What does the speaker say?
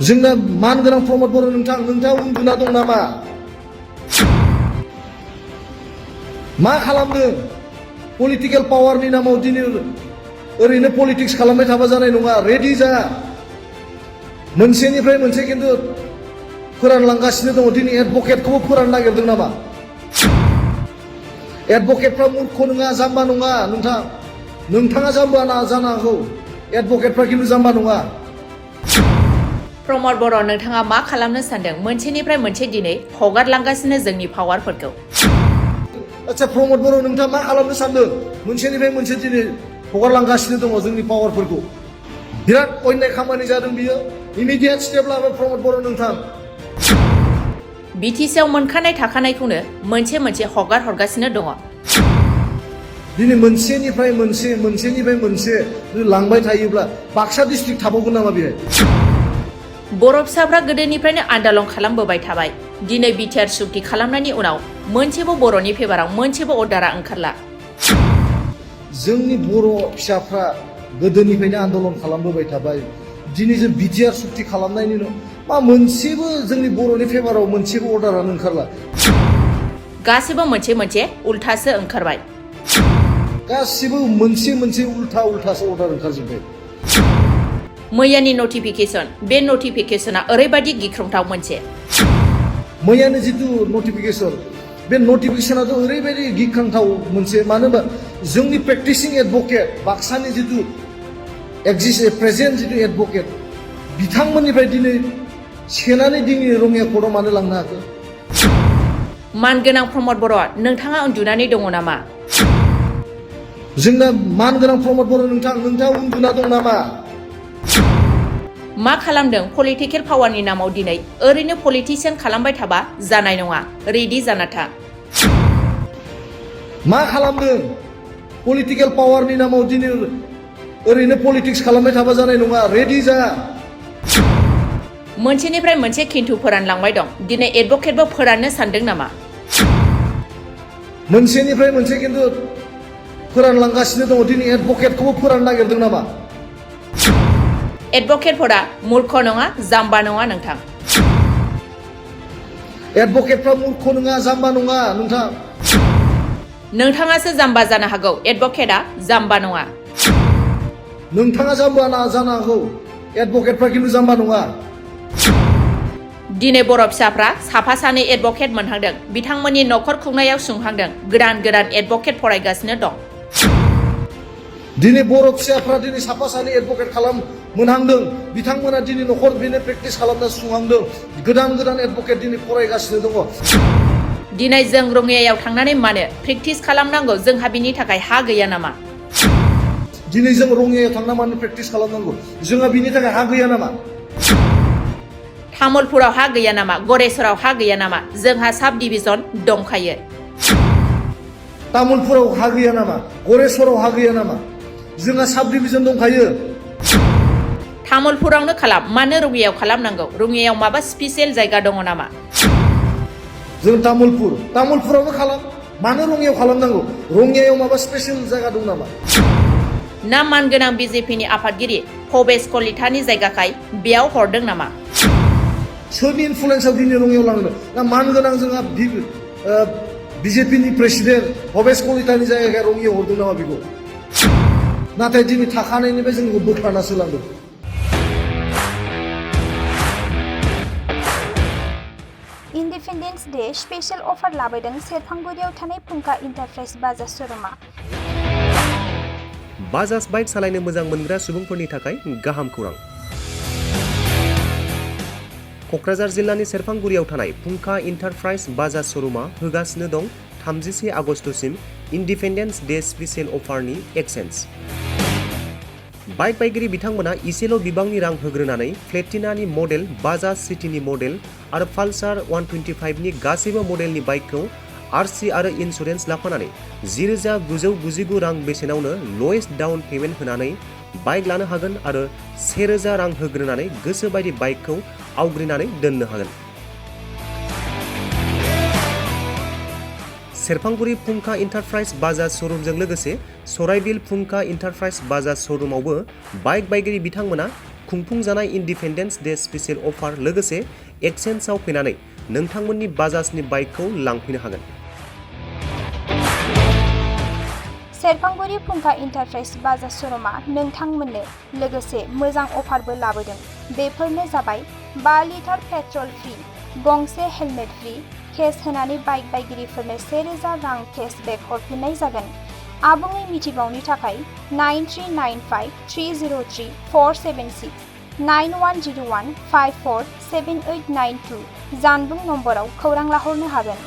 जोंना मानगोनां प्रमद बर' नोंथाङा उन्दुना दं नामा? मा खालामदों? पलिटिकेल पावारनि नामाव दिनै ओरैनो पलिटिक्स खालामबाय थाबा जानाय नङा। रेडि जा। मोनसेनिफ्राय मोनसे खिन्थु फोरानलांगासिनो दङ। दिनै एडभकेटखौबो फोराननो नागिरदों नामा? एडभकेटफ्रा मूर्ख नङा, जाम्बा नङा नोंथां। नोंथाङा जाम्बा जानो हागौ, एडभकेटफ्रा खिन्थु जाम्बा नङा। प्रमद बर' नोंथाङा मा खालामनो सानदों? मोनसेनिफ्राय मोनसे दिनै हगारलांगासिनो जोंनि पावारफोरखौ। आচ্ছা प्रमद बर' नोंथाङा मा खालामनो सानदों? मोनसेनिफ्राय मोनसे दिनै हगारलांगासिनो दङ जोंनि पावारफोरखौ। बिराद अन्याय खामानि जादों बियो। इमिडियेट स्टेप लाबाय प्रमद बर' नोंथां। बिटिसिआव मोनखानाय थाखानायखौनो मोनसे मोनसे हगार हरगासिनो दङ। दिनै मोनसेनिफ्राय मोनसे लांबाय थायोब्ला बाक्सा डिस्ट्रिक्ट थाबावगोन नामा बेहाय? बर' फिसाफ्रा गोदोनिफ्रायनो आन्दालन खालामबोबाय थाबाय। दिनै बिटिआर सुक्ति खालामनायनि उनाव मोनसेबो बर'नि फेभाराव मोनसेबो अर्डारा ओंखारला। जोंनि बर' फिसाफ्रा गोदोनिफ्रायनो आन्दालन खालामबोबाय थाबाय। दिनै जों बिटिआर सुक्ति खालामनायनि उनाव मा मोनसेबो जोंनि बर'नि फेभाराव मोनसेबो अर्डारानो ओंखारला। गासिबो मोनसे मोनसे उल्थासो ओंखारबाय। गासिबो मोनसे उल्थासो अर्डार ओंखारजोब्बाय। मैयानि नटिफिकेसन, बे नटिफिकेसना ओरैबायदि गिख्रंथाव मोनसे। मैयानि जितु नटिफिकेसन, बे नटिफिकेसनाथ' ओरैबायदि गिख्रंथाव मोनसे। मानो होनबा जोंनि प्रेक्टिसिं एडभकेट, बाक्सानि जितु प्रेजेन्ट जितु एडभकेट, बिथांमोननिफ्राय दिनै सेनानै दिनै रङिया कर्टआव मानो लांनो हाखो? मानगोनां प्रमद बर', नोंथाङा उन्दुनानै दङ नामा? जोंना मानगोनां प्रमद बर' नोंथाङा उन्दुना दं नामा? मा खालामदों? पलिटिकेल पावारनि नामाव दिनै ओरैनो पलिटिसियान खालामबाय थाबा जानाय नङा। रेडि जाना था। मा खालामदों? पलिटिकेल पावारनि नामाव दिनै ओरैनो पलिटिक्स खालामबाय थाबा जानाय नङा। रेडि जा। मोनसेनिफ्राय मोनसे खिन्थु फोरानलांबाय दं। दिनै एडभकेटबो फोराननो सानदों नामा? मोनसेनिफ्राय मोनसे खिन्थु फोरानलांगासिनो दङ। दिनै एडभकेटखौबो फोराननो नागिरदों नामा? एडभकेटफोरा मूर्ख नङा, जाम्बा नङा नोंथां। एडभकेटफ्रा मूर्ख नङा, जाम्बा नङा नोंथां। नोंथाङासो जाम्बा जानो हागौ, एडभकेटआ जाम्बा नङा। नोंथाङा जाम्बा जानो हागौ, एडभकेटफ्रा खिन्थु जाम्बा नङा। दिनै बर' फिसाफ्रा साफा सानै एडभकेट मोनहांदों। बिथांमोननि न'खर खुंनायाव सुंहांदों। गोदान एडभकेट फरायगासिनो दं। दिनै बर' फिसाफ्रा दिनै साफा सानै एडभकेट मोनहांदों। बिथांमोना दिनै न'खर बेनो प्रेक्टिस खालामना सुंहांदों। गोदान एडभकेट दिनै फरायगासिनो दङ। दिनै जों रङियायाव थांनानै मानो प्रेक्टिस खालामनांगौ? जोंहा बिनि थाखाय हा गैया नामा? दिनै जों रङियायाव थांना मानो प्रेक्टिस खालामनांगौ? जोंहा बिनि थाखाय हा गैया नामा? तामुलपुराव हा गैया नामा? गरेस्वराव हा गैया नामा? जोंहा साब डिभिजन दंखायो। तामुलपुराव हा गैया नामा? गरेस्वराव हा गैया नामा? जोंहा साब डिभिजन दंखायो। तामुलपुरावनो खालाम, मानो रङियायाव खालामनांगौ? रङियायाव माबा स्पेसियेल जायगा दङ नामा? जों तामुलपुरावनो खालाम, मानो रङियायाव खालामनांगौ? रङियायाव माबा स्पेसियेल जायगा दं नामा? ना मानगोनां बिजेपिनि आफादगिरि भबेश कलितानि जायगाखाय बेयाव हरदों नामा? सोरनि इनफ्लुयेन्सआव दिनै रङियायाव लांदों? ना मानगोनां जोंहा बिजेपिनि प्रेसिडेन्ट भबेश कलितानि जायगायाव रङियायाव हरदों नामा बेखौ? नाथाय दिनै थाखानायनिफ्राय जोंखौ बोखारनासो लांदों। इन्डिपेन्डेन्स डे स्पेशल अफार लाबोदों सेरफांगुरियाव थानाय फुंखा इन्टारप्राइज बाजाज श'रुमा। बाजाज बाइक सालायनो मोजां मोनग्रा सुबुंफोरनि थाखाय गाहाम खौरां। क'क्राझार जिल्लानि सेरफांगुरियाव थानाय फुंखा इन्टारप्राइज बाजाज श'रुमा होगासिनो दं 31 आगस्तसिम इन्डिपेन्डेन्स डे स्पेशल अफारनि एक्सेन्ज। बाइक बायगिरि बिथांमोना इसेल' बिबांनि रां होग्रोनानै प्लेटिनानि मडेल, बाजाज सिटीनि मडेल आरो पालसार 125नि गासैबो मडेलनि बाइकखौ आरसि आरो इन्सुरेन्स लाफानानै 10,999 रां बेसेनावनो ल'एस्ट डाउन पेमेन्ट होनानै बाइक लानो हागोन आरो 1,000 रां होग्रोनानै गोसोबायदि बाइकखौ आवग्रिनानै दोननो हागोन। सेरफांगुरि फुंखा इन्टारप्राइज बाजाज श'रुमजों लोगोसे सराइबिल फुंखा इन्टारप्राइज बाजाज श'रुमावबो बाइक बायगिरि बिथांमोना खुंफुंजानाय इन्डिपेन्डेन्स डे स्पेसियेल अफार लोगोसे एक्सचेन्जआव फैनानै नोंथांमोननि बाजाजनि बाइकखौ लांफैनो हागोन। सेरफांगुरि फुंखा इन्टारप्राइज बाजार श'रुमा नोंथांमोननो लोगोसे मोजां अफारबो लाबोदों। बेफोरनो जाबाय 5 लिटार पेट्रल फ्रि, गंसे हेलमेट फ्रि, केस होनानै बाइक बायगिरिफोरनो 1000 रां केशबेक हरफिननाय जागोन। आबुङै मिथिबावनो थाखाय 9395303476 9101547892 जानबुं नम्बराव खौरां लाहरनो हागोन।